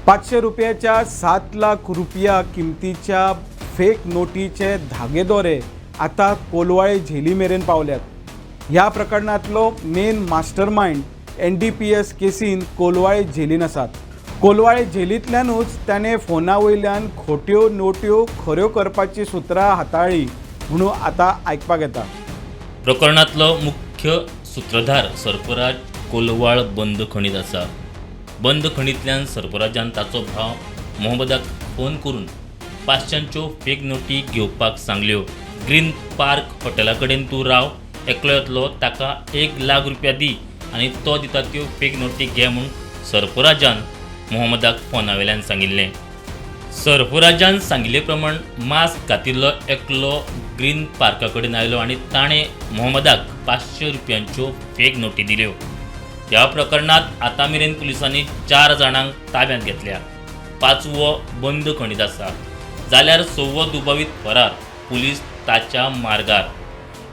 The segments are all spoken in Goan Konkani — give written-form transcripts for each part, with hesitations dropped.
500 रुपयाच्या 7 लाख रुपया किमतीच्या फेक नोटीचे धागेदोरे आतां कोलवाळे झेली मेरेन पावल्यात. ह्या प्रकरणांतलो मेन मास्टरमायंड एनडीपीएस केसीन कोलवाळे झेलीन आसात. कोलवाळे झेलींतल्यानूच ताणें फोना वयल्यान खोट्यो नोट्यो खऱ्यो करपाची सुत्रां हाताळ्ळी म्हणून आतां आयकपाक येता. प्रकरणांतलो मुख्य सुत्रधार सरफराज कोलवाळ बंदखणीत आसा. बंदखणींतल्यान सरफराजान ताचो भाव मोहम्मदाक फोन करून 500च्यो फेक नोटी घेवपाक सांगल्यो. ग्रीन पार्क हॉटेला कडेन तूं राव, एकलो येतलो, ताका 1 लाख रुपया दी आनी तो दिता त्यो फेक नोटी घे म्हूण सरफराजान मोहम्मदाक फोना वेल्यान सांगिल्लें. सरफराजान सांगिल्ले प्रमाण मास्क घातिल्लो एकलो ग्रीन पार्का कडेन आयलो आनी ताणें मोहम्मदाक 500 रुपयांच्यो फेक नोटी दिल्यो. ह्या प्रकरणांत आतां मेरेन पुलिसांनी चार जाणांक ताब्यांत घेतल्या. पांचवो बंदखणीत आसा, जाल्यार सव्वो दुबावीत फरार. पुलीस ताच्या मार्गार.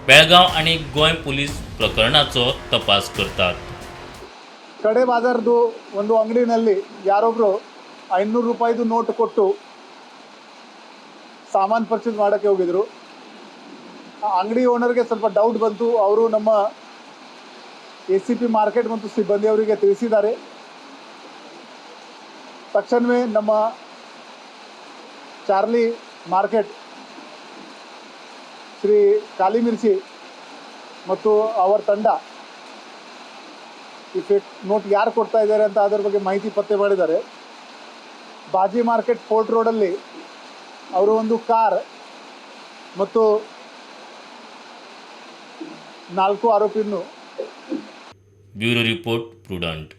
बेळगांव आनी गोंय पुलीस प्रकरणाचो तपास करतात. ಕಡೆ ಬಾಜಾರ್ದು ಒಂದು ಅಂಗಡಿನಲ್ಲಿ ಯಾರೊಬ್ಬರು 500 ರೂಪಾಯಿದು ನೋಟ್ ಕೊಟ್ಟು ಸಾಮಾನು ಪರ್ಚೇಸ್ ಮಾಡೋಕ್ಕೆ ಹೋಗಿದ್ರು. ಆ ಅಂಗಡಿ ಓನರ್ಗೆ ಸ್ವಲ್ಪ ಡೌಟ್ ಬಂತು. ಅವರು ನಮ್ಮ ಎಸಿಪಿ ಮಾರ್ಕೆಟ್ ಮತ್ತು ಸಿಬ್ಬಂದಿಯವರಿಗೆ ತಿಳಿಸಿದ್ದಾರೆ. ತಕ್ಷಣವೇ ನಮ್ಮ ಚಾರ್ಲಿ ಮಾರ್ಕೆಟ್ ಶ್ರೀ ಕಾಲಿಮಿರ್ಚಿ ಮತ್ತು ಅವರ ತಂಡ ಈ ಫೇಕ್ ನೋಟ್ ಯಾರು ಕೊಡ್ತಾ ಇದ್ದಾರೆ ಅಂತ ಅದರ ಬಗ್ಗೆ ಮಾಹಿತಿ ಪತ್ತೆ ಮಾಡಿದ್ದಾರೆ. ಬಾಜಿ ಮಾರ್ಕೆಟ್ ಫೋರ್ಟ್ ರೋಡಲ್ಲಿ ಅವರು ಒಂದು ಕಾರ್ ಮತ್ತು ನಾಲ್ಕು ಆರೋಪಿಯನ್ನು ಬ್ಯೂರೋ ರಿಪೋರ್ಟ್, ಪ್ರುಡಂಟ್.